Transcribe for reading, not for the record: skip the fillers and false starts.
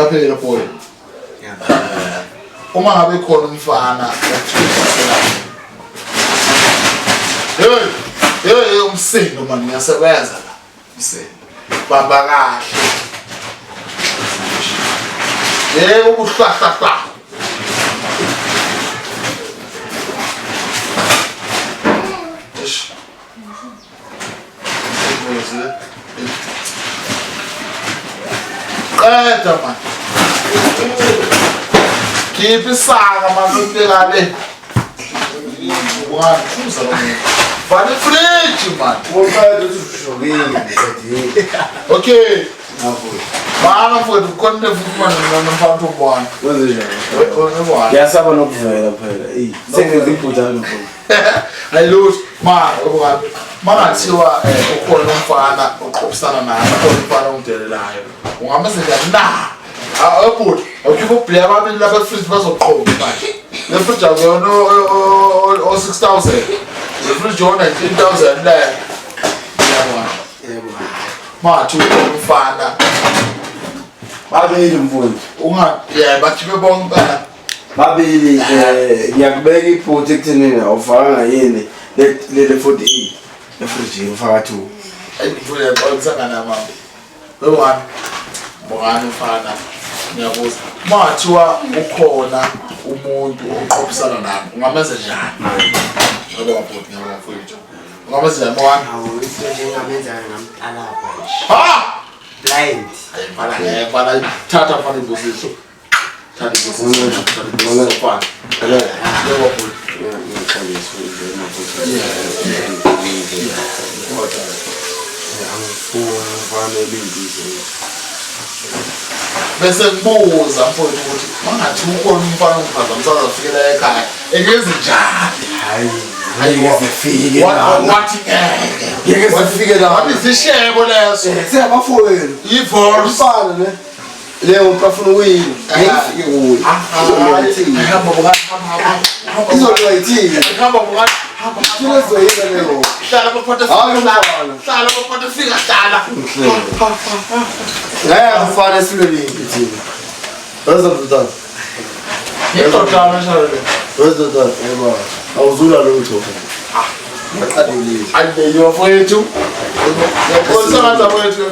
Uyaphila boy. Uma ngabe khona umfana othuthusela. Hey, hey umsindo man ngiyasebenza la. Umsindo. Bamba kahle. Yebo ubuhlwahlwa. Eish. Qeda man. Khipha isaka man ubeka le. One, two, lo muntu. Vala ifridge man. Uqeda uthi ushokile qedile. Okay. Ngavula. Mana mfowethu kukhona into efuna nomfana ubona. Wenze njani? Ngiyasaba nokuvela phela. Eyi, sengenza iphutha mfowethu. Ayilutho ma ubani mangathiwa ukhona umfana oqophisana naye ukhona umfana omdelelayo ungamenza njani na ebhuti awukhipha ubhleya ababili lapha efriji bazoqhoma manje le friji akuyona o-6,000 le friji o-19,000 le yabona Yebo. mangathiwa ukhona umfana Babili mfowethu. unga yeah bakhiphe bonke bana Babili ngiyakubeka iphutha ekuthenini awufakanga yini le le 48 efrijini ufaka 2. Ayikuvule yaxolisa nganamama. Bongani. Bongani mfana. Ngiyabuza. Mathiwa ukhona umuntu oqophisana nami, ungamenza njani? Ngiyabonga bhuti, ngiyabonga mfowethu. Ungamenza njani Bongani? Hawu, into nje engamenza ngamtalabha nje. Ha! Blind. Mfana, mfana, thatha mfana ibusiso. Thatha ibusiso, thatha ibusiso mfana. Ngiyabonga bhuti. Ngixolisa nje maphutha. Angifuni mfana ebimbize. Bese ngibuza mfowethu ukuthi mangathi ukhona umfana ongiphazamisa azafikela ekhaya engenze njani? Hayi, ngeke zifike lana. Wathi ngeke. Ngeke zifike lana. Wathi sishebo leso. Siyabafowenu. Ivoice. Mfana ne. Leyo muntu afuna ukuyini? Ngeke ifike kuye. Izolwa yithini? Hamba bukani, hamba hamba. Izolwa yithini? Hamba bukani, hamba. Thina sizoyenza leyo. Hlala baphatha Hayi, fika hlala. mfana. Hlala baphatha fika hlala. Ngeke mfana esilwe impi thina. Weza mfana. Yindodana njalo le. Weza mfana. Yebo. Awuzula lutho. Ah. Ngaqalile. Ayiyo mfowethu. Ngiyakholisa ngathi mfowethu.